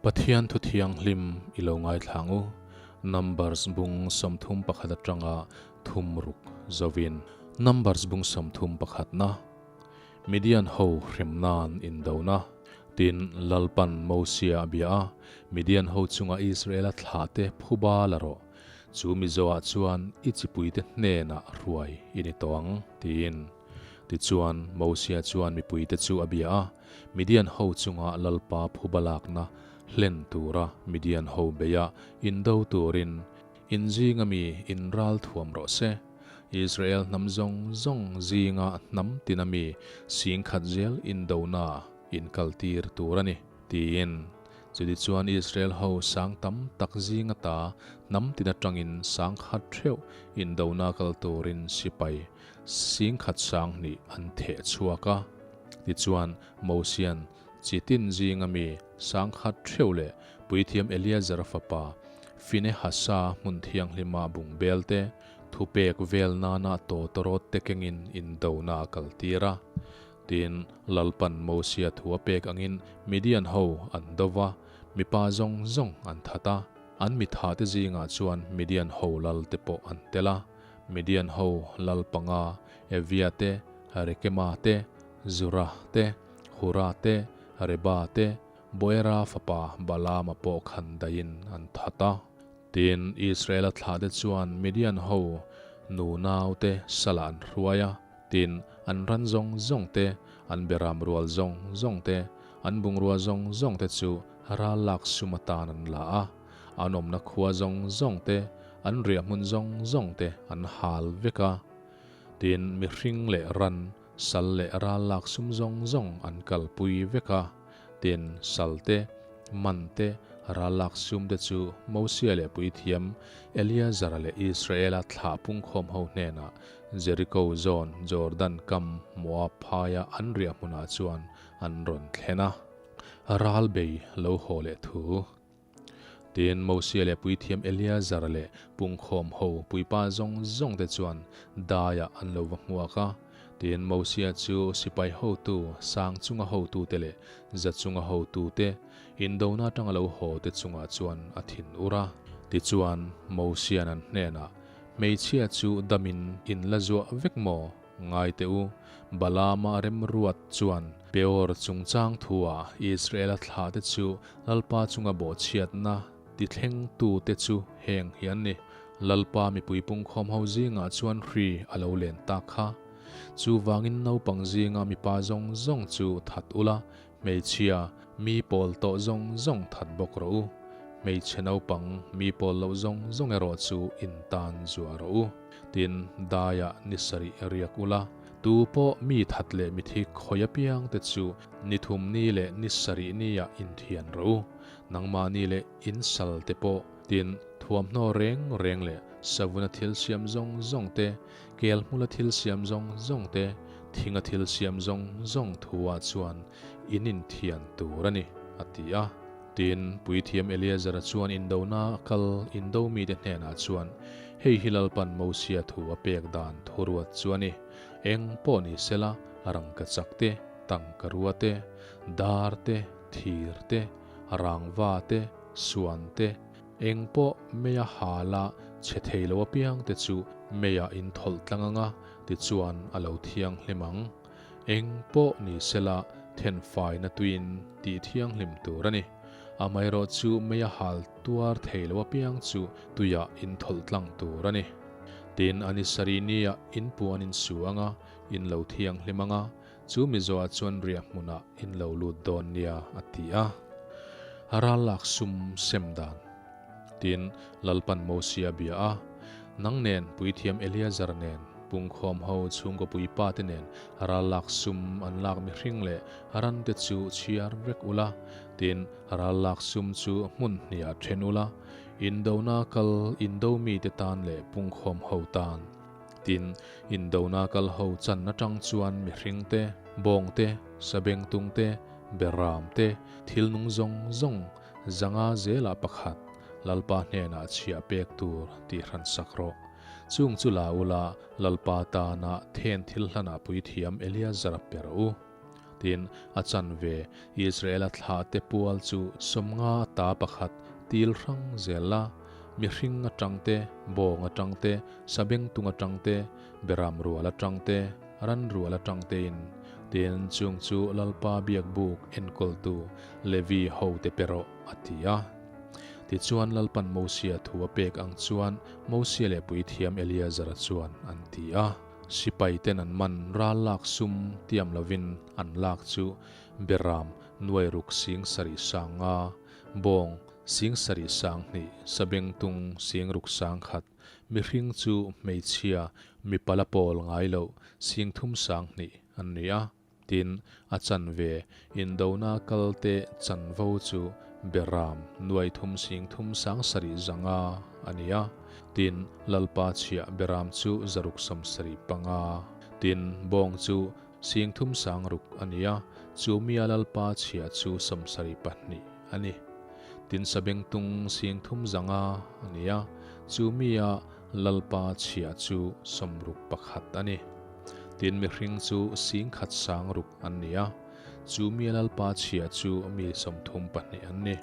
Pathian thu thianghlim i lo ngaithla ang u. Numbers bung 31 atanga thum ruk zovin. Numbers bung 31na. Midian ho hrem nan indona. Tin, Lalpan Mosia a bia a, Midian ho chunga Israela thlahte phuba la rawh. Chu Mizoah chuan i chipuite hnenah ruai i ni tawh ang, tiin. Tichuan, Mosia chuan mipuite chu a bia a, Midian ho chunga Lalpa phuba lakna hlen tura Midian ho beia indo turin inzinga mi inral thuam rawh se. Israel hnam zawng zawng zinga hnam tina mi 10,000 zel indona inkaltir tur a ni, tiin. Chutichuan Israel ho sang tam tak zinga ta hnam tin atangin 10,000 theuh indona kal turin sipai 10,000 20 an theh chhuak a. Tichuan Mosian chitin zinga mi 10,000 theuh leh puithiam Eleazar fapa Finehasa hmun thianghlima bung belte thupek vel nana tawtawrawt te kengin indona a kaltir a. Tin, Lalpan Mosia thu a pek angin Midian ho an do va, mipa zawng zawng an that a. An mitha te zingah chuan Midian ho lal te pawh an tel a. Midian ho lal panga, Evia te, Rekema te, Zura te, Hura te, Reba te, Boera fapa Balaama pawh khan daihin an that a. Tin, Israela thlahte chuan Midian ho nu naute salah an hruai a. Tin, an ran zawng zawng te, an beram rual zawng zawng te, an bungrua zawng zawng te chu ral lak sum atan an la a. An awmna khua zawng zawng te, an riahhmun zawng zawng te an hal vek a. Tin, mihring leh ran, sal leh ral lak sum zawng zawng an kalpui vek a. Tin, sal te, man te, ral lak sum te chu Mosia leh puithiam Eleazara leh Israela thlah pungkhawm ho hnenah Jericho zawn Jordan kam Moab phaia an riah hmunah chuan an rawn thlen a. Ral bei lo haw leh thu. Tin, Mosia leh puithiam Eleazar leh pungkhawm ho puipa zawng zawng te chuan daiah an lo va hmuak a. Tin, Mosia chu sipai hotu, sang chunga hotute leh za chunga hotute, indona atanga lo haw te chungah chuan a thin ur a. Tichuan, Mosia'n an hnenah, Hmeichhia chu damin in la zuah vek maw? Ngai teh u, Balaama remruat chuan Peor chungchang thu-ah Israela thlahte chu Lalpa chunga bawhchhiatna tithlengtute chu heng hi an ni. Lalpa mipui pungkhawm ho zingah chuan hri a lo len tak kha. Chuvangin naupang zinga mipa zawng zawng chu that ula, Hmeichhia, mi pawl tawh zawng zawng that bawk rawh u. Hmeichhe naupang, mi pawl loh zawng zawng erawh chu in tan zuah rawh u. Tin, daiah ni sarih riak ula, tu pawh mi that leh mithi khawi apiang te chu ni thum ni leh ni sarih niah inthian rawh u. Nangmahni leh in sal te pawh, tin, thuamhnaw reng reng leh savuna thil siam zawng zawng te, Kel hmula thil siam zawng zawng te, thinga thil siam zawng zawng thu-ah chuan in inthian tur a ni, a ti a. Tin, puithiam Eleazara chuan indona a kal indo mite hnenah chuan, Hei hi Lalpan Mosia thu a pek dan thuruat chu a ni. Eng pawh ni sela, rangkachak te, tangkarua te, dar te, thir te, rangva te, suan te, Eng pawh meia hala chhe thei lo apiang te chu meia in thawlh tlang anga tichuan a lo thianghlim ang. Eng pawh ni sela thenfaina tuiin tih thianghlim tur a ni. Amaherawh chu meia hal tuar thei lo apiang chu tuiah in thawlh tlang tur a ni. Tin, a ni sarih nia in puan in su anga in lo thianghlim anga Chu Mizoah chuan riah hmunah in lo lut dawn nia a ti a. Ral lak sum sem dan. Tin, Lalpan Mosia bia a, Nang nen puithiam Eleazar nen, pungkhawm ho chhungkaw puipa te nen ral lak sum an lak mihring leh ran te chu chhiar vek ula, tin, ral lak sum chu hmun hniah then ula, indona kal indo mite tan leh pungkhawm ho tan. Tin, indona kal ho chan atang chuan mihring te, bawng te, sabengtung te, beram te, thil nung zawng zawng zanga zelah pakhat Lalpa hnenah chhiah pek tur tih hran sak rawh. Chung chu la ula, Lalpa tana then thil hlanah puithiam Eleazar a pe rawh u. Tin, a chanve Israela thlahte pual chu 50 ata pakhat til hrang zel la, mihring atang te, bawng atang te, sabengtung atang te, beram rual atang te, ran rual atang tein, tin chung chu Lalpa biakbuk enkawltu Levi hote pe rawh, a ti a. Tichuan Lalpan Mosia thu a pek ang chuan Mosia leh puithiam Eleazara chuan an ti a. Sipai ten an man ral lak sum tiam lovin an lak chu Beram nuai ruk 7000 sanga, bawng 7000 sanghnih, sabengtung 6000 sangkhat, mihring chu hmeichhia mipa la pawl ngai loh 3000 sanghnih an ni a. Tin, a chanve indona kalte chanvo chu Beram nuai thum 3000 700 zanga a ni a. Tin, Lalpa chhiah Beram chu 675 Tin, bawng chu 3000 600 a ni a, chu mia Lalpa chhiah chu 72 a ni. Tin, sabengtung 3000 zanga a ni a, chu mia Lalpa chhiah chu 61 a ni. Tin, mihring chu 10,000 600 an ni a, chu mi Lalpa chhiah chu mi 32 an ni.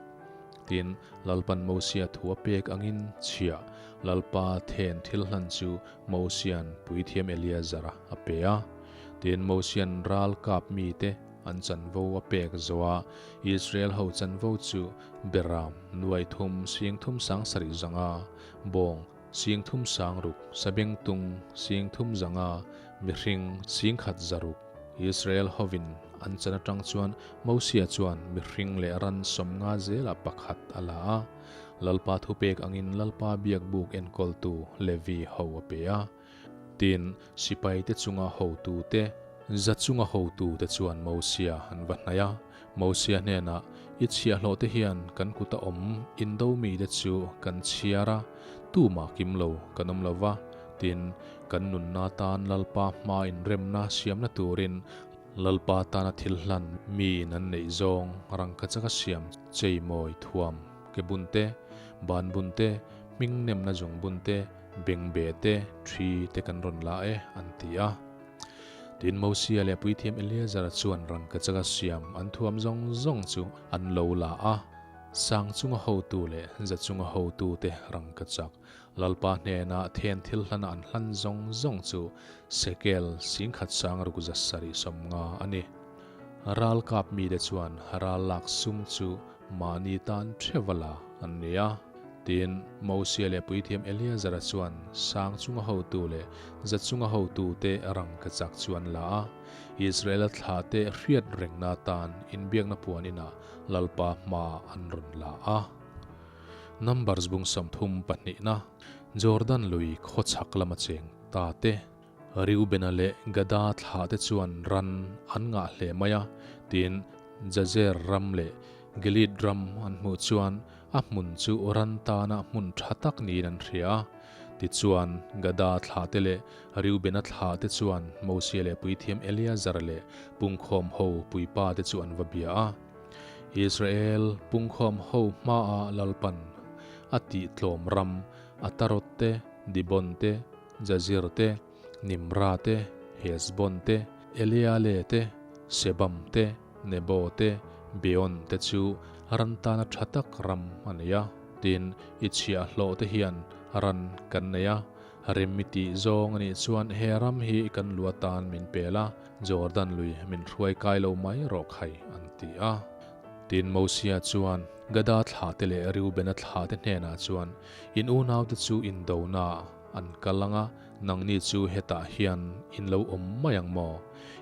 Tin, Lalpan Mosia thu a pek angin chhiah Lalpa then thil hlan chu Mosian puithiam Eleazara a pe a. Tin, Mosian ral kap mite an chanvo a pek zo a, Israel ho chanvo chu Beram nuai thum 3000 700 zanga, bawng 3000 600, sabengtung 3000 zanga, mihring 10,100 zaruk. Israel hovin an chan atang chuan Mosia chuan mihring leh ran 50 zela pakhat a la a. Lalpa thu pek angin Lalpa biakbuk enkawltu Levi ho a pe a. Tin, sipai te chunga hotu te, za chunga hotu te chuan Mosia an va hnaih a. Mosia hnenah, I chhiahhlawh te hian kan kuta awm indo mite chu kan chhiar a, tumah kim lo kan awm lo va. Tin, kan nunna tan Lalpa hma inremna siamna turin Lalpa tana thil hlan miin an neih zawng rangkachaka siam cheimawi thuam ke bun te, ban bun te, hming nemna zung bun te, bengbeh te, thi te kan rawn la e, an ti a. Tin, Mosia leh puithiam Eleazara chuan rangkachaka siam an thuam zawng zawng chu an lo la a, sang chunga hotu leh za chunga hotute rangkachak Lalpa hnena then thil hlana an hlan zawng zawng chu sekel 10,000 600 7 50 a ni. Ral kap mite chuan ral lak sum chu mahni tan theuh a la an ni a. Tin, Mosia leh puithiam Eleazara chuan sang chunga hotu leh za chunga hotute rangkachak chu an la a, Israela thlahte hriat rengna atan inbiakna puan inah Lalpa hma an rawn la a. Numbers bung 32na, Jordan lui khawchhak lama cheng ta te, Reubena leh Gada thlahte chuan ran an ngah hle mai a, tin, Jazer ram leh Gilead ram an hmuh chuan a hmun chu ran tana hmun tha tak niin an hria a. Tichuan, Gada thlahte leh Reubena thlahte chuan Mosia leh puithiam Eleazar leh pungkhawm ho puipa te chu an va bia a. Israel pungkhawm ho hmaah Lalpan a tihtlawm ram Atarot te, Dibon te, Jazir te, Nimra te, Hesbon te, Eleale te, Sebam te, Nebo te, Beon te chu ran tana tha tak ram a nei a. Tin, i chhiahhlawh te hian ran kan nei a, rem i tih zawng a nih chuan he ram hi kan lu atan min pel a, Jordan lui min hruai kai lo mai rawh khai, an ti a. Tin, Mosia chuan Gada thlahte leh Reubena thlahte hnenah chuan, In unaute chu indona an kal ang a, nangni chu hetah hian in lo awm mai ang maw?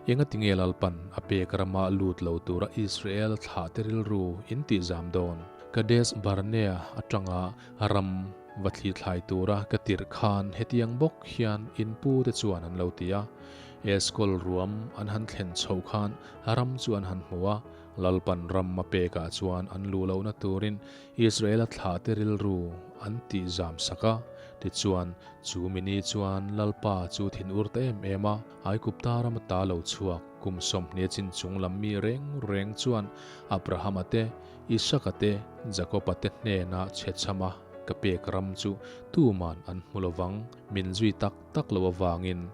Engatinge Lalpan a pek rama lut lo tura Israel thlahte rilru in tihzam dawn? Kadesh Barnea atanga ram va thli thlai tura ka tirh khan hetiang bawk hian in pute chuan an lo ti a. Eskol ruam an han thlen chhoh khan ram chu an han hmu a, Lalpan ram a pekah chuan an luh lohna turin Israela thlahte rilru an tihzam sak a. Tichuan, chu mini chuan Lalpa chu thin ur ta em em a, Aigupta ram ata lo chhuak kum 20 a chin chung lam mi reng reng chuan Abrahama te, Isaka te, Jakoba te hnena chhechhama ka pek ram chu tuman an hmu lovang, min zui tak tak lo avangin.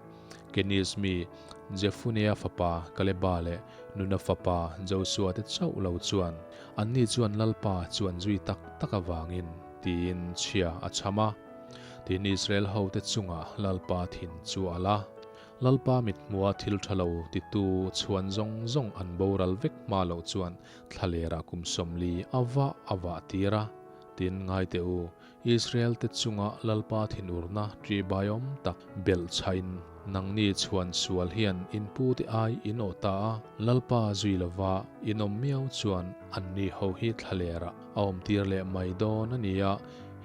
Keniz mi Jefunea fapa Kaleba leh Nuna fapa Josua te chauh lo chuan, anni chuan Lalpa chu an zui tak tak avangin, tiin chhia a chham a. Tin, Israel hote chungah Lalpa thin chu a la. Lalpa mithmua thil tha lo titu chhuan zawng zawng an boral vek hma loh chuan thlalerah kum 40 a vah a vah tir a. Tin, ngai teh u, Israel te chunga Lalpa thinurna ṭihbaiawm tak belh chhain nangni chhuan sual hian in pute ai in awh ta a, Lalpa zui lova in awm miau chuan anni ho hi thlalerah a awmtir leh mai dawn a ni a,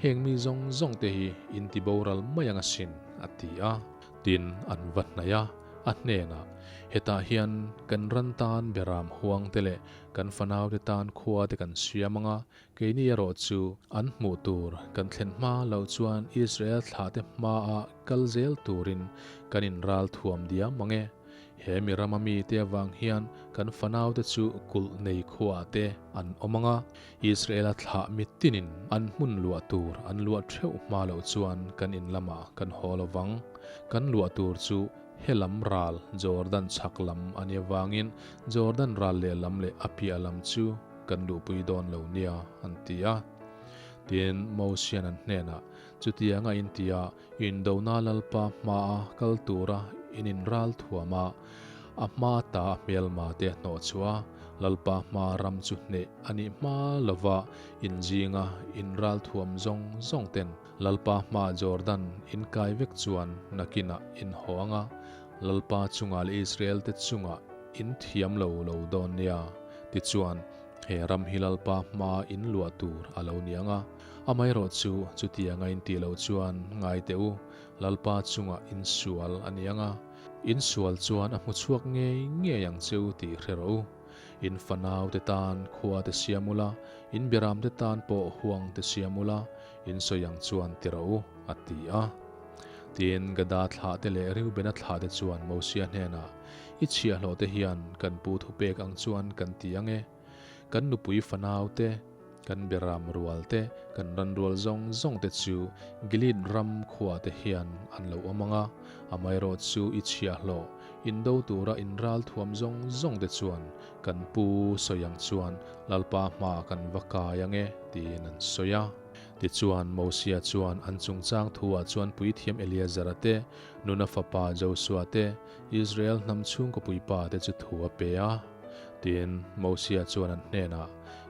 heng mi zawng zawng te hi in ti boral mai ang asin, a ti a. Tin, an va hnaih a, a hnenah, Hetah hian kan ran tan beram huang te leh kan fanaute tan khua te kan siam ang a, Keini erawh chu an hmuh tur kan thlen hma loh chuan Israel thlahte hmaah kal zel turin kan inral thuam diam ang e. He mi rama mite avang hian kan fanaute chu kulh nei khuaah te an awm ang a, Israela thlah mitinin an hmun luah tur an luah theuh hma loh chuan kan in lamah kan haw lo vang. Kan luah tur chu he lam ral Jordan chhak lam a nih avangin Jordan ral lehlam leh a piah lam chu kan luhpui dawn lo nia, an ti a. Tin, Mosian an hnenah, Chutianga in ti a, indona Lalpa hmaa kal tura in inral thuam a, a hma ta a hmelma te hnawh chhuah a, Lalpa hmaa ram chu hneh a nih hma lova in zinga inral thuam zawng zawng ten Lalpa hmaa Jordan in kai vek chuan nakinah in haw ang a, Lalpa chungah leh Israel te chungah in thiam lo lo dawn nia. Tichuan, he ram hi Lalpa hmaa in luah tur a lo ni ang a, amaherawh chu chutianga in tih loh chuan ngai teh u, Lalpa chungah in sual a ni ang a, in sual chuan a hmu chhuak ngei ngei ang che u tih hre rawh u. In fanau te tan khua te siam ula, in biram te tan pawh huang te siam ula, in sawi ang chuan ti rawh u, a ti a. Tin, Gada thlahte leh Reubena thlahte chuan Mosia hnenah, I chhiahhlawhte hian kan pu thupek ang chuan kan ti ang e. Kan nupui fanaute, kan beram rualte, kan ran rual zawng zawngte chu Gilead ram khuate hian an lo awm ang a, amaherawh chu i chhiahhlawh, indo tura inral thuam zawng zawngte chuan kan pu sawi ang chuan Lalpa hmaah kan va kai ang e, tiin an sawi a. Tichuan, Mosia chuan an chungchang thuah chuan puithiam Eleazara te, Nuna fapa Josua te, Israel hnam chhungkaw puipa te chu thu a pe a. Tin, Mosia chuan an hnenah,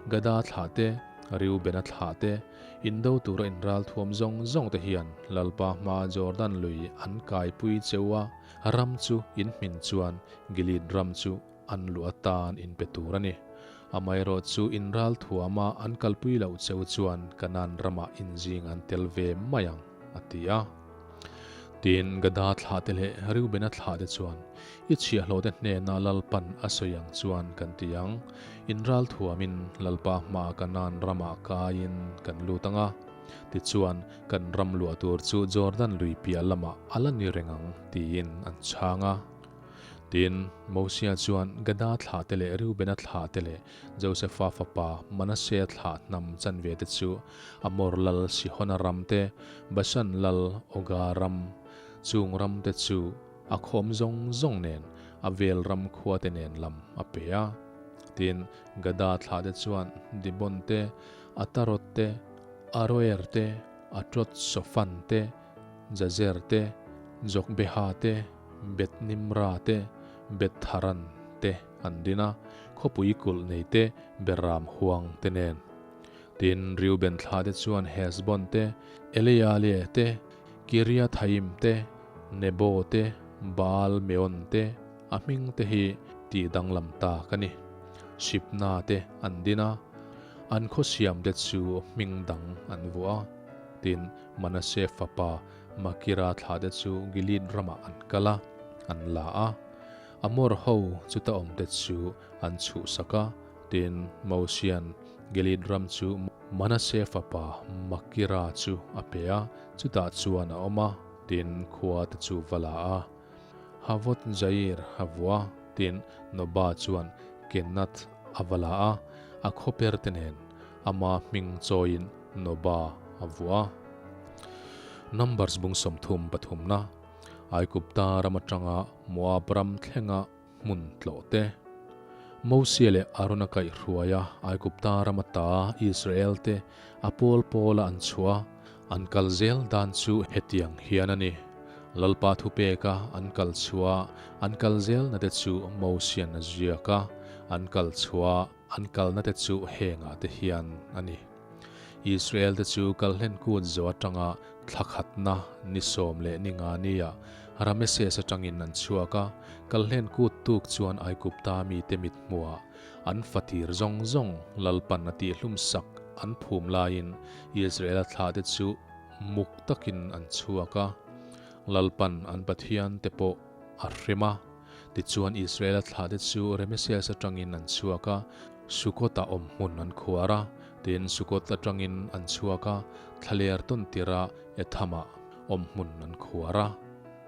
Gada thlah te, Reubena thlah te, indo tura inral thuam zawng zawng te hian Lalpa hmaa Jordan lui an kaipui cheu a, ram chu in hmin chuan Gilead ram chu an luh atan in pe tur a ni. Amaherawh chu in ral thuama an kalpui loh cheu chuan Kanaan ramah inzing an tel ve mai ang, a ti a. Tin, Gada thlahte leh Reubena thlahte chuan, I chhiahhlawhte hnena Lalpan a sawi ang chuan kan ti ang. In ral thuamin Lalpa hmaa Kanaan ramah kaiin kan lut ang a. Tichuan, kan ram luah tur chu Jordan lui piah lamah a la ni reng ang, tiin an chhang a. Tin, Mosia chuan Gada thlahte leh Reubena thlahte leh Josefa fapa Manasea thlah hnam chanve te chu Amor lal Sihona ram te, Bashan lal Oga ram, chung ram te chu a khawm zawng zawng nen a vel ram khuate nen lam a pe a. Tin, Gada thlahte chuan Dibon te, Atarot te, Aroer te, Atrot Sofan te, Jazer te, Jokbeha te, Beth Nimra te, Beth Haran te an din a, khawpui kulh nei te Beram huang te nen. Tin, Reuben thla te chuan Heshbon te, Eleale te, Kiriathaim te, Nebo te, Baal Meon te, a hming te hi tih danglam tak a ni. Sibna te an din a, an khaw siam te chu hming dang an vuah a. Tin, Manasseh fapa Makira thlahte chu Gilead ramah an kal a, an la a. Amor ho chuta awmte chu an chhuhsak a, tin, Mosia'n Gilead ram chu Manasseh fapa Makira chu a pe a, chutah chuan a awm a, tin, khua te chu va la a. Havoth Jair a vuah a, tin, Noba chuan Kenath a va la a, a khawper te nen ama hming chawiin Noba a vuah a. Numbers bung 33 na. Aigupta ram atanga Moab ram thlenga hmun tlawh te. Mosia leh Arona kaihhruaia Aigupta ram ata Israel te a pawl pawla an chhuah a, an kal zel dan chu hetiang hian a ni. Lalpa thupeka an kal chhuah a, an kal zelna te chu Mosian a ziak a, an kal chhuah a, an kalna te chu hengah te hian a ni. Israel te chu kalhlen kut zo atanga thla khatna ni 14 nia Rameses atangin an chhuak a, kalhlen kut tuk chuan Aigupta mite mit hmuah an fatir zawng zawng Lalpan a tihhlum sak an phum laiin Israela thlah te chu muk takin an chhuak a, Lalpan an Pathian te pawh a hrem a. Tichuan Israela thlahte chu Remeses atangin an chhuak a, Sukkot-ah awm hmun an khuar a. Tin, Sukkot atangin an chhuak a, thlaler tawn tirah Etham-ah awm hmun an khuar a.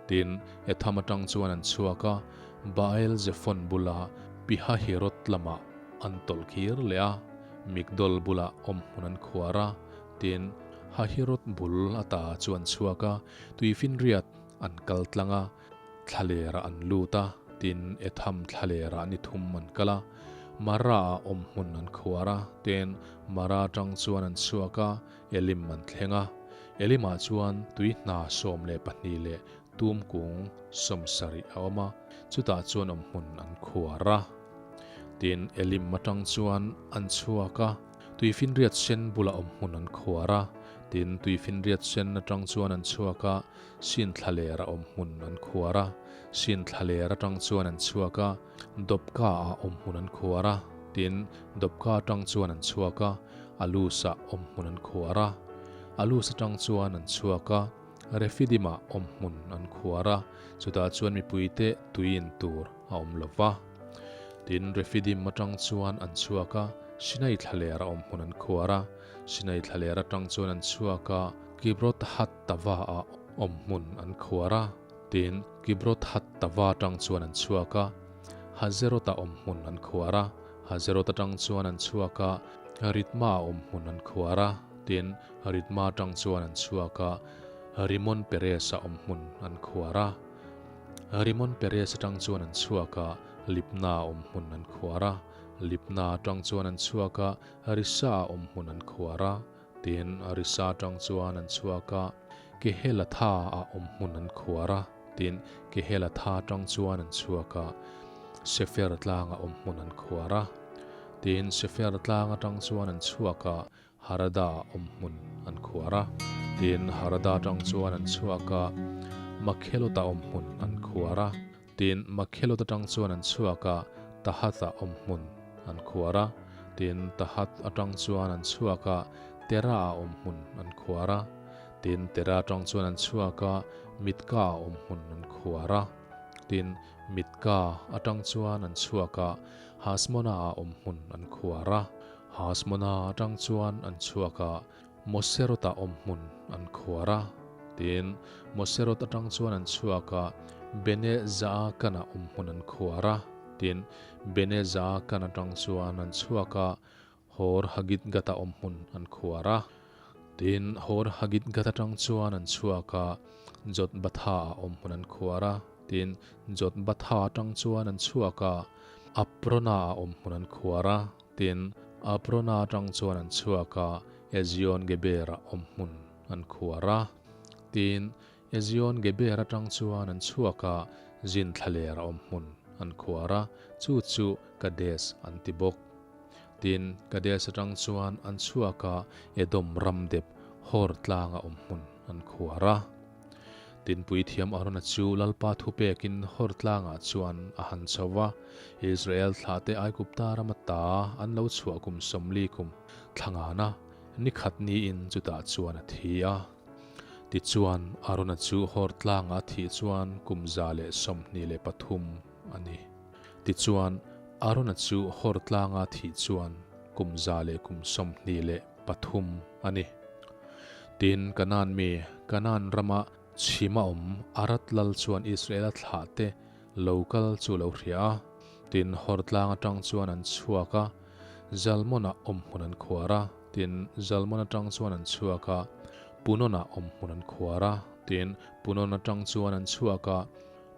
Tin, Etham atang chuan an chhuak a, Baal-zephon bula Pihahiroth lamah an tawlh khir leh a, Migdol bulah awm hmun an khuar a. Tin, Hahiroth bul ata chu an chhuak a, Tuifinriat an kal tlang a. Thlalerah an lut a, tin Etham thlalerah ni thum an kal a, Mara-ah awm hmun an khuar a, tin Mara atang chuan an chhuak a, Elim an thleng a. Elimah chuan tui hna 12 leh tum kung 70 a awm a, chutah chuan awm hmun an khuar a. Tin Elim atang chuan an chhuak a, Tuifinriat sen bulah awm hmun an khuar a, tin Tuifinriat sen atang chuan an chhuak a, Sin thlaler a awm hmun an khuar a, Sin thlaler atang chuan an chhuak a, Dawpka ah awm hmun an khuar a, tin Dawpka atang chuan an chhuak a, Alus ah awm hmun an khuar a, Alus atang chuan an chhuak a, Refidim ah awm hmun an khuar a, chutah chuan mipuite tui in tur a awm lo va. Tin Refidim atang chuan an chhuak a, Sinai thlaler a awm hmun an khuar a, Sinai thlaler atang chuan an chhuak a, Kibroth Hattava-ah awm hmun an khuar a, tin Kibroth Hattava atang chuan an chhuak a, Hazeroth-ah awm hmun an khuar a, Hazeroth atang chuan an chhuak a, Ritma-ah awm hmun an khuar a, tin Ritma atang chuan an chhuak a, Rimon Perez-ah awm hmun an khuar a, Rimon Perez atang chuan an chhuak a, Libna-ah awm hmun an khuar a, Libna atang chuan an chhuak a, Risa-ah awm hmun an khuar a. Tin, Risa atang chuan an chhuak a, Kehelatha-ah awm hmun an khuar a. Tin, Kehelatha atang chuan an chhuak a, Sefer tlangah awm hmun an khuar a. Tin, Sefer tlang atang chuan an chhuak a, Harada-ah awm hmun an khuar a. Tin, Harada atang chuan an chhuak a, Makhelot-ah awm hmun an khuar a. Tin, Makhelot atang chuan an chhuak a, Tahath-ah awm hmun an khuar a. Tin, Tahath atang chuan an chhuak a, Terah-ah awm hmun an khuar a. Tin, Terah atang chuan an chhuak a, Mitka-ah awm hmun an khuar a. Tin, Mitka atang chuan an chhuak a, Hasmona-ah awm hmun an khuar a. Hasmona atang chuan an chhuak a, Moserot-ah awm hmun an khuar a. Tin, Moserot atang chuan an chhuak a, Bene Zaakan-ah awm hmun an khuar a. Tin, Bene Zaakan atang chuan an chhuak a, Hor Hagidgad-ah awm hmun an khuar a. Tin, Hor Hagidgad atang chuan an chhuak a, Jotbatha-ah awm hmun an khuar a. Tin, Jotbatha atang chuan an chhuak a, Aprona-ah awm hmun an khuar a. Tin, Aprona atang chuan an chhuak a, Ezion Geber-ah awm hmun an khuar a. Tin, Ezion Geber atang chuan an chhuak a, Zin thlaler a awm hmun an khuar a, chu chu Kadesh an ti bawk. Tin, Kadesh atang chuan an chhuak a, Edom ram dep Hor tlanga awm hmun an khuar a. Tin, Puithiam Arona chu Lalpa thupekin Hor tlangah chuan a han chho va, Israel thlahte Aigupta rama ta an lo chhuah kum 40 kum thla ngana ni khat niin chutah chuan a thi a. Tichuan, Arona chu Hor tlangah a thih chuan kum 123 a ni. Tichuan, Arona chu Hor tlanga a thih chuan kum 123 a ni. Tin, Kanaan mi, Kanaan rama chhima awm Arad lal chuan Israela thlahte lo kal chu lo hria a. Tin, Hor tlang atang chuan an chhuak a, Zalmon-ah awm hmun an khuar a. Tin, Zalmon atang chuan an chhuak a, Punon-ah awm hmun an khuar a. Tin, Punon atang chuan an chhuak a,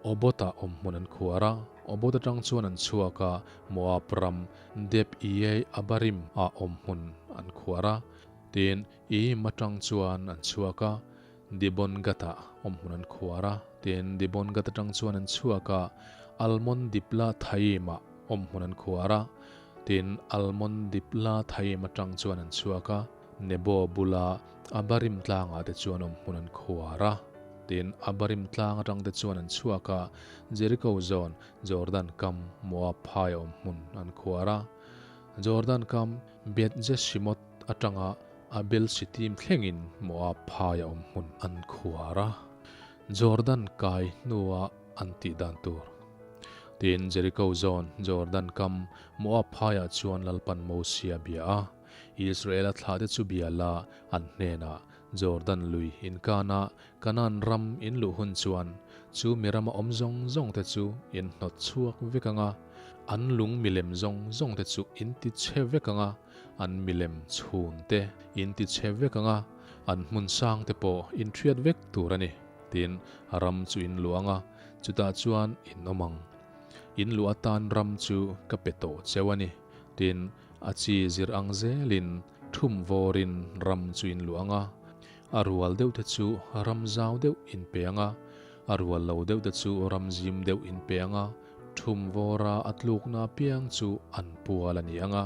Obot-ah awmhmun an khuar a. Obot atang chuan an chhuak a, Moab ram Deb-iye-abarim-ah awmhmun an khuar a. Tin, Iim atang chuan an chhuak a, Dibon-Gad-ah awmhmun an khuar a. Tin, Dibon-Gad atang chuan an chhuak a, Almon-Dibla-thaim-ah awmhmun an khuar a. Tin, Almon-Dibla-thaim atang chuan an chhuak a, Nebo bula Abarim tlangah te chuan awmhmun an khuar a. Tin, Abarim tlang atang te chuan an chhuak a, Jeriko zawn, Jordan kam, Moab phai awmhmun an khuar a. Jordan kam, Beth-jeshimoth atanga Abel-shittim thlengin Moab phai a awmhmun an khuar a. Jordan kai hnua an tih dan tur. Tin, Jeriko zawn, Jordan kam, Moab phaiah chuan Lalpan Mosia bia a. Israela thlahte chu bia la an hnenah, Jordan lui inkana Kanaan ram in luh hun chuan chu mi rama awm zawng zawngte chu in hnawt chhuak vek ang a, an lung milem zawng zawngte chu in ti chhe vek ang a, an milem chhunte in ti chhe vek ang a, an hmun sangte pawh in thiat vek tur a ni, tiin ram chu in luh ang a, chutah chuan in awm ang. In luh atan ram chu ka pe tawh cheu a ni, tiin A chi zir ang zelin thum vawrin ram chu in luh ang a, a rual deuh te chu ram zau deuh in pe ang a, a rual lo deuh te chu ram zim deuh in pe ang a, thum vawra a tlukna apiang chu an pual a ni ang a,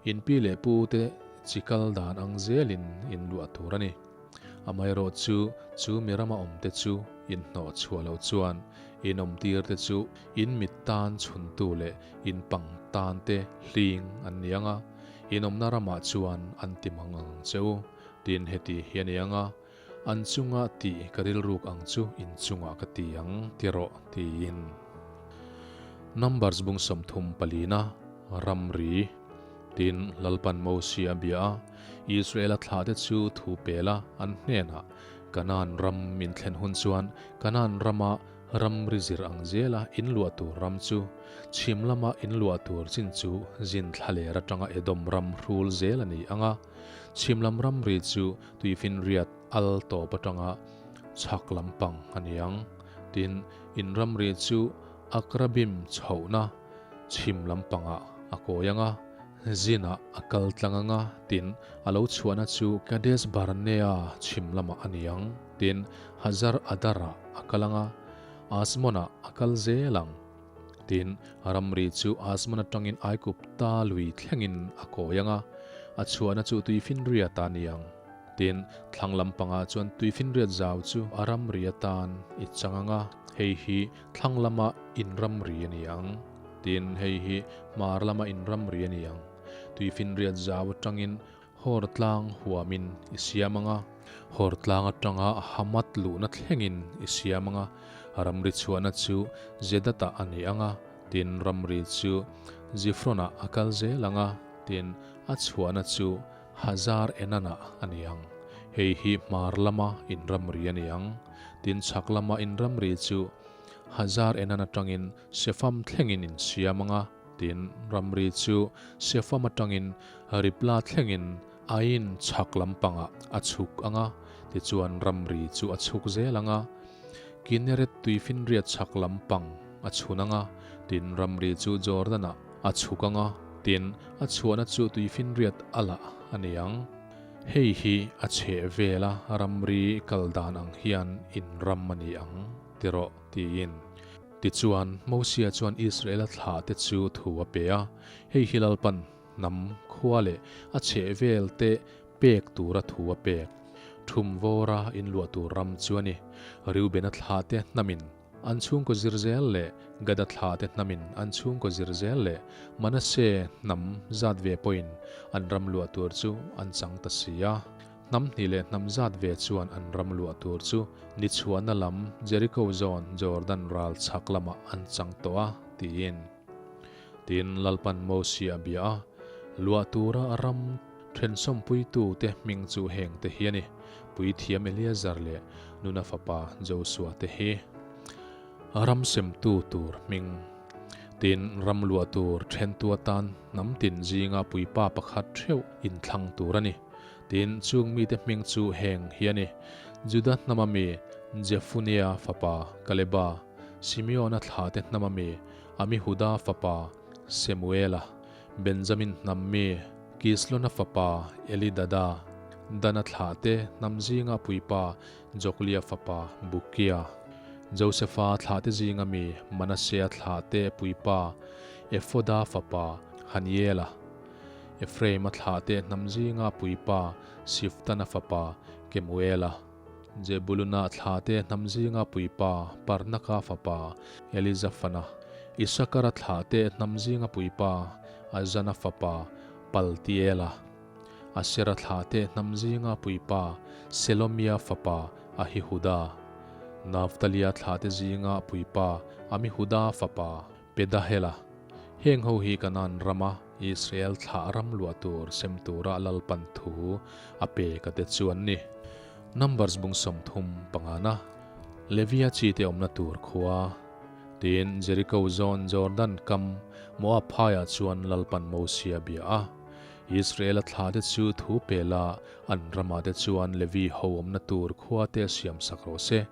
in pi leh pu te chi kal dan ang zelin in luah tur a ni. Amaherawh chu, chu mi rama awm te chu in hnawh chhuah loh chuan in awmtir te chu in mit tan chhuntu leh In pang tan te hling an ni ang a, in awmna ramah chuan an ti mang ang che u, tin heti hi a ni ang a, an chunga tih ka rilruk ang chu in chungah ka ti ang ti rawh tiin. Numbers bung 30 palina, ramri, tin Lalpan Mosia a bia a, Israela thlahte chu thu pel a, an hnenah, Kanaan ram min thlen hun chuan Kanaan rama Ramri zir ang zela in luah tur ram chu, chhim lama in luah tur chin chu zin thlaler atanga Edom ram hrul zel a ni ang a, chhim lam ramri chu tuifinriat al tawp atanga chhak lampang a ni ang. Tin, in ramri chu Akrabim chhohna chhim lampangah a kawi ang a, zinah a kal tlang ang a, tin, a lo chhuahna chu Kadesh Barnea chhim lamah a ni ang. Tin, Hazar Adar-ah a kal ang a, Asmon-ah a kal zel ang. Tin, ramri chu Asmon atangin Aigupta lui thlengin a kawi ang a, a chhuahna chu tuifinriat a ni ang. Tin, thlang lampangah chuan tuifinriat zau chu a ramri atan i chang ang a, hei hi thlang lama in ramri a ni ang. Tin, hei hi hmar lama in ramri a ni ang. Tuifinriat zau atangin Hor tlang huamin i siam ang a, Hor tlang atanga Hamath luhna thlengin i siam ang a, ramri chhuahna chu Zedatah a ni ang a, tin ramri chu Zifronah a kal zel ang a, tin a chhuahna chu Hazar Enanah a ni ang. Hei hi hmar lama in ramri a ni ang. Tin chhak lama in ramri chu Hazar Enan atangin Sefam thlengin in siam ang a, Tin, ramri chu Sefam atangin Ribla thlengin Ain chhak lampangah a chhuk ang a, tichuan ramri chu a chhuk zel ang a. Kinneret tuifinriat chhak lampang a chhun ang a, tin ramri chu Jordan-ah a chhuk ang a, tin a chhuahna chu tuifinriat a lah a ni ang. Hei hi a chheh vela ramri kal dan ang hian in ram a ni ang, ti rawh, tiin. Tichuan, Mosia chuan Israela thlahte chu thu a pe a, Hei hi Lalpan hnam, khua leh a chhehvelte pek tura thu a pek. Thum vawra inluah tur ram chu a ni. Reubena thlahte hnamin an chhungkaw zir zel leh Gada thlahte hnamin an chhungkaw zir zel leh Manase hnam zat ve pawhin an ram luah tur chu an chang ta si a. Hnam hnih leh hnam zat ve chuan an ram luah tur chu ni chhuahna lam Jeriko zawn Jordan ral chhak lamah an chang tawh a, tiin. Tin, Lalpan Mosia a bia a, luah tura a ram thensawmpuitu te hming chu heng te hi a ni, Puithiam Eleazar leh Nuna fapa Josua te hi. Ram semtu tur hming. Tin, ram luah tur thentu atan hnam tin zinga puipa pakhat theuh inthlang tur a ni. Tin, chung mite hming chu heng hi a ni, Juda hnama mi Jefunea fapa Kaleba, Simeona thlahte hnama mi Amihuda fapa Semuela, Benjamin hnam mi Kislona fapa Elidada, Dana thlahte hnam zinga puipa Joklia fapa Bukia, Josefa thlahte zinga mi Manasea thlahte puipa Efoda fapa Haniela, Ephraima thlahte hnam zinga puipa Shiftana fapa Kemuela, Jebuluna thlahte hnam zinga puipa Parnaka fapa Elizafana, Isakara thlahte hnam zinga puipa Azana fapa Paltiela, Asera thlahte hnam zinga puipa Selomia fapa Ahihuda, Naftalia thlahte zinga puipa Amihuda fapa Pedahela. Heng ho hi Kanaan rama Israel thlah ram luah tur sem tura Lalpan thu a pe ka te chu an ni. Numbers bung 30 pangana Levia chi te awmna tur khua Tin, Jeriko zawn Jordan kam Moab phaiah chuan Lalpan Mosia bia a. Israel-a thla te chu thu pe la, an ramah te chuan Levi ho awmna tur khua te siam sak rawh se.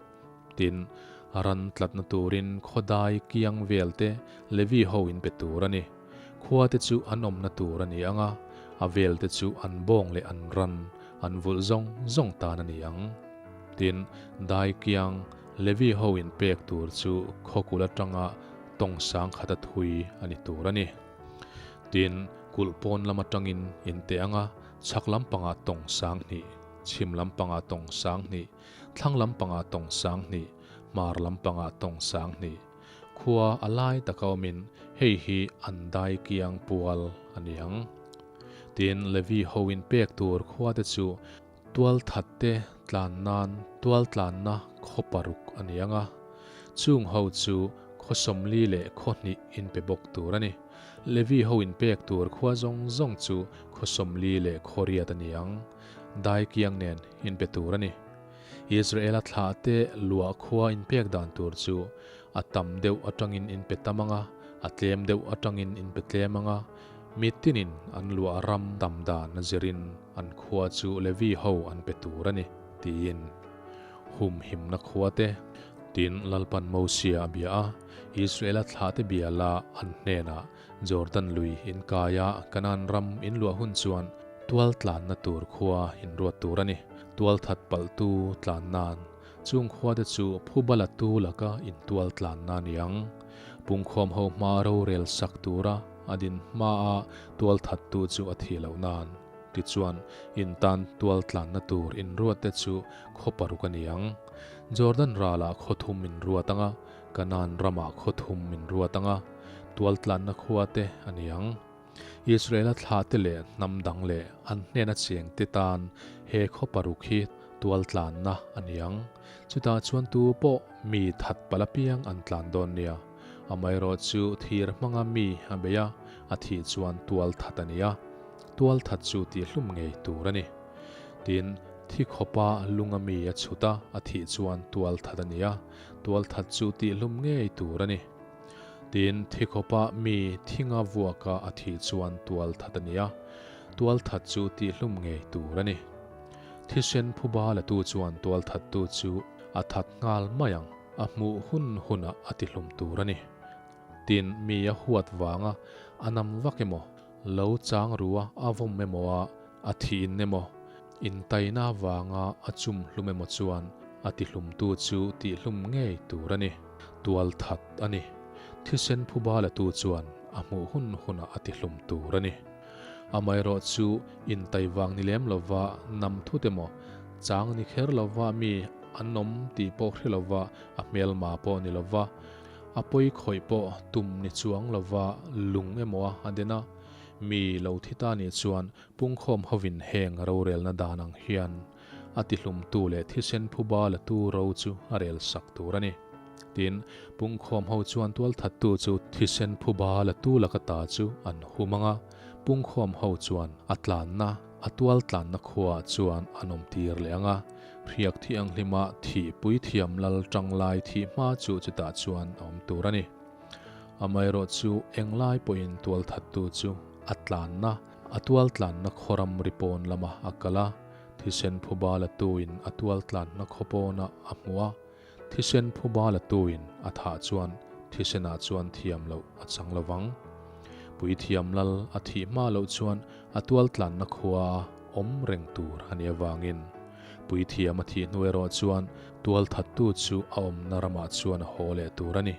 Tin, ran tlatna turin khawdai kiang vel te Levi ho in pe tur a ni. Khua te chu an awmna tur a ni ang a, a vel te chu an bawng leh an ran, an vulh zawng zawng tan a ni ang. Tin, dai kiang Levi ho in pek tur chu khawkul atanga tawng sang khata thui a ni tur a ni. Tin, kulh pawn lam atangin in teh ang a, chhak lampangah tawng 2000, chhim lampangah tawng 2000, Thlang lampangah tawng 2000, hmar lampangah tawng 2000. Khua a lai taka awmin hei hi an dai kiang pual a ni ang. Tin, Levi hoin pek tur khuate chu tual thatte tlan nan tual tlanna khaw paruk a ni ang a. Chung ho chu khaw 40 leh khaw hnih in pe bawk tur a ni. Levi hoin pek tur khua zawng zawng chu khaw 40 leh khaw riat a ni ang. Dai kiang nen inpe tur a ni. Israela thlahte luah khua inpek dan tur chu a tam deuh atangin inpe tam ang a, a tlem deuh atangin inpe tlem ang a, mi tinin an luah ram tam dan a zirin an khua chu Levi ho an pe tur a ni, tiin humhimna khua te tin Lalpan Mosia a bia a, Israela thlahte bia la an hnenah Jordan lui inkaia Kanaan ram inluah hun chuan tual tlanna tur khua inruat tur a ni. Tual that palhtu tlan nan chung khuate chu phubala tu laka intual tlanna a ni ang. Pungkhawm ho hma rorel sak tura a din hmaa tual thattu chu a thih loh nan. Tichuan, intan tual tlanna tur inruatte chu khaw paruk a ni ang. Jordan ralah khaw thum inruat anga Kanaan ramah khaw thum min ruat ang a, tualtlanna khua te a ni ang. Israela thla te leh hnam dang leh an hnena cheng te tan he khaw paruk hi tualtlanna a ni ang. Chutah chuan tu pawh mi that palh apiang an tlan dawn nia. Amaherawh chu thir hmanga mi a bei a, a thih chuan tualthat a ni a, tualthat chu tihhlum ngei tur a ni. Tin, thi khawpa lunga mi a chhut a, a thih chuan tualthat a ni a, Tualthat chu tihhlum ngei tur a ni. Tin, thi khawpa mi thinga vuaka a thih chuan tualthat a ni a, tualthat chu tihhlum ngei tur a ni. Thisen phuba latu chuan tualthattu chu a that nghal mai ang, a hmuh hun hunah a tihlum tur a ni. Tin, mi a huat vanga a nam vak emaw, lo chang rua a vawm emaw a, A thiin emaw, intaina avanga a chum hlum emaw chuan a tihlumtu chu tihhlum ngei tur a ni. Tual that a ni. Thisen phuba latu chuan a hmuh hun hunah a tihlum tur a ni. Amaherawh chu intai vang ni lem lova nam thut emaw, chang ni kher lova mi an awm tih pawh hre lova a hmelma pawh ni lova, a pawi khawih pawh tum ni chuang lova lung emaw a den a, Mi lo thi ta nih chuan pungkhawm hovin heng rorelna dan ang hian a tihlumtu leh thisen phuba latu ro chu a rel sak tur a ni. Tin, pungkhawm ho chuan tualthattu chu thisen phuba latu laka ta chu an hum ang a, pungkhawm ho chuan a tlanna, a tual tlanna khuaah chuan an awmtir leh ang a, hriak thianghlima thihpui thiam lal tanglai thih hma chu chutah chuan a awm tur a ni. Amaherawh chu englai pawhin tualthattu chu a tlanna, a tualtlanna khawram ri pawn lama a kal a, thisen phuba latuin a tualtlanna khaw pawnah a hmu a. Thisen phuba latuin a thah chuan thisenah chuan thiam loh a chang lo vang. Puithiam lal a thih hma loh chuan a tualtlanna khua a awm reng tur a nih avangin puithiam a thih hnu erawh chuan tualthattu chu a awmna ramah chuan a haw leh tur a ni.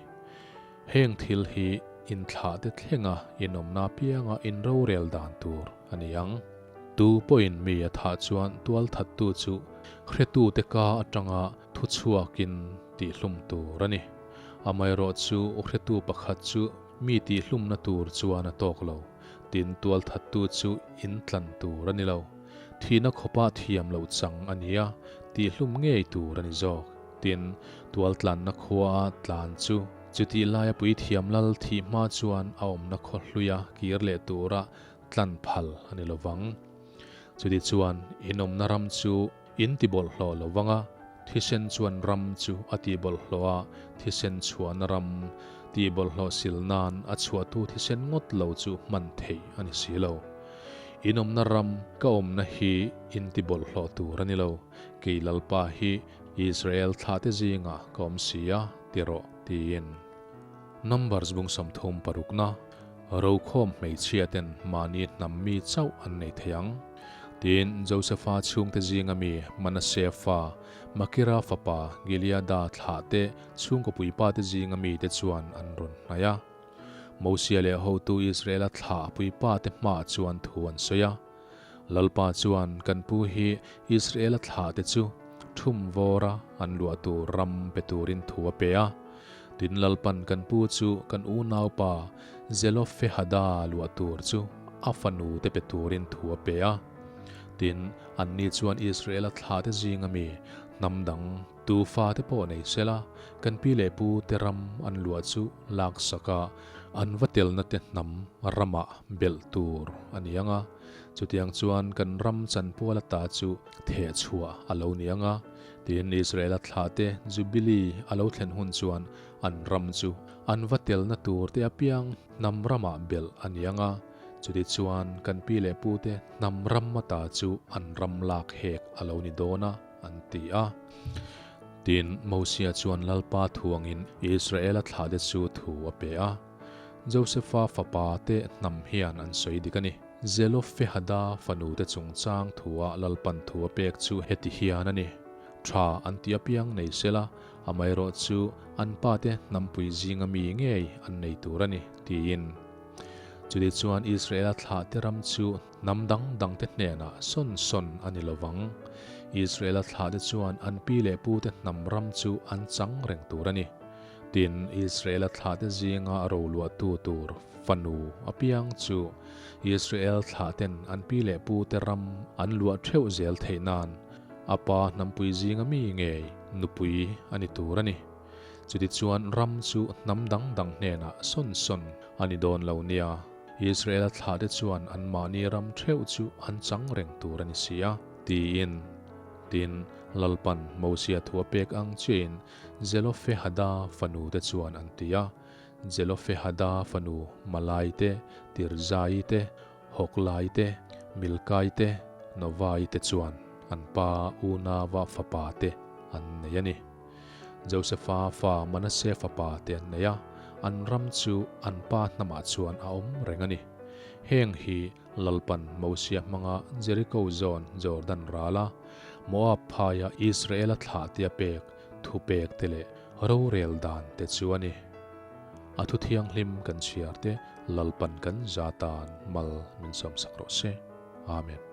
Heng thil hi inthlahte thlenga inawmna apianga inrorel dan tur a ni ang. Tu pawhin mi a thah chuan tualthattu chu hretute ka atanga thuchhuakin tihhlum tur a ni. Amaherawhchu hretu pakhat chu mi tihhlumna tur chuan a tawk lo. Tin, tualthattu chu intlan tur a ni lo. Thihna khawpa thiam loh chang a ni a, tihhlum ngei tur a ni zawk. Tin, tualtlanna khuaa tlan chu chutih laia puithiam lal thih hma chuan a awmna khaw hluia kir leh tura tlan phal a ni lovang. Chuti chuan inawmna ram chu in ti bawlhhlawh lo vang a, thisen chuan ram chu a ti bawlhhlawh a, thisen chhuahna ram ti bawlhhlawh sil nan a chhuahtu thisen ngawt lo chu hman theih a ni si lo. Inawmna ram ka awmna hi in ti bawlhhlawh tur a ni lo, kei Lalpa hi Israel thlahte zingah ka awm si a, ti rawh, tiin. Numbers bung 30 parukna, Rokhawm hmeichhia ten mahni hnam mi chauh an nei thei ang. Tin, Josefa chhungte zinga mi Manasea fa, Makira fapa Gileada thlah te chhungkaw puipa te zinga mite chuan an rawn hnaih a. Mosia leh hotu Israela thlah puipa te hmaah chuan thu an sawi a. Lalpa chuan kan pu hi Israela thlah te chu thum vawra an luah tur ram pe turin thu a pe a. Tin Lalpan kan pu chu kan unaupa Zelofehada luah tur chu a fanu te pe turin thu a pe a. Tin, anni chuan Israela thlah te zinga mi hnam dang tu fate pawh nei sela, kan pi leh pu te ram an luah chu laksak a, an va telna te hnam ramah belh tur a ni ang a. Chutiang chuan kan ram chanpual ata chu theh chhuah a lo ni ang a. Tin, Israela thlahte Jubilee a lo thlen hun chuan an ram chu an va telna tur te apiang hnam ramah belh a ni ang a. Chutichuan kan pi leh pute hnam ram ata chu an ram lak hek a lo ni dawn a, an ti a. Tin, Mosia chuan Lalpa thuangin Israela thlahte chu thu a pe a. Josefa fapa te hnam hian an sawi dik a ni. Zelofehada fanu te chungchang thua Lalpan thu a pek chu heti hian a ni, Tha an ti apiang nei sela, amaherawh chu an pa te hnampui zinga mi ngei an nei tur a ni, tiin. Chutichuan Israela thlah te ram chu hnam dang dang te hnenah sawn sawn a ni lo vang. Israela thlah te chuan an pi leh pu te hnam ram chu an chang reng tur a ni. Tin, Israela thlahte zinga roluahtu tur fanu apiang chu Israel thlahten an pi leh pute ram an luah theuh zel theih nan a pa hnampui zinga mi ngei nupui a ni tur a ni. Chutichuan ram chu hnam dang dang hnenah sawn sawn a ni dawn lo nia. Israela thlahte chuan anmahni ram theuh chu an chang reng tur a ni si a, tiin. Tin, Lalpan Mosia thu a pek ang chiahin Zelofehada fanu te chuan an ti a, Zelofehada fanu Malai te, Tirzai te, Hoklai te, Milkai te, Novai te chuan an pa unava fapa te an nei a ni. Josefa fa Manase fapa te an nei a, an ram chu an pa hnamah chuan a awm reng a ni. Heng hi Lalpan Mosia hmanga Jeriko zawn Jordan rala Moab phaia Israela thlahte a pek thupek te leh rorel dan te chu a ni. A thu thianghlim kan chhiar te Lalpan kan za tan mal min sawmsak rawh se. Amen.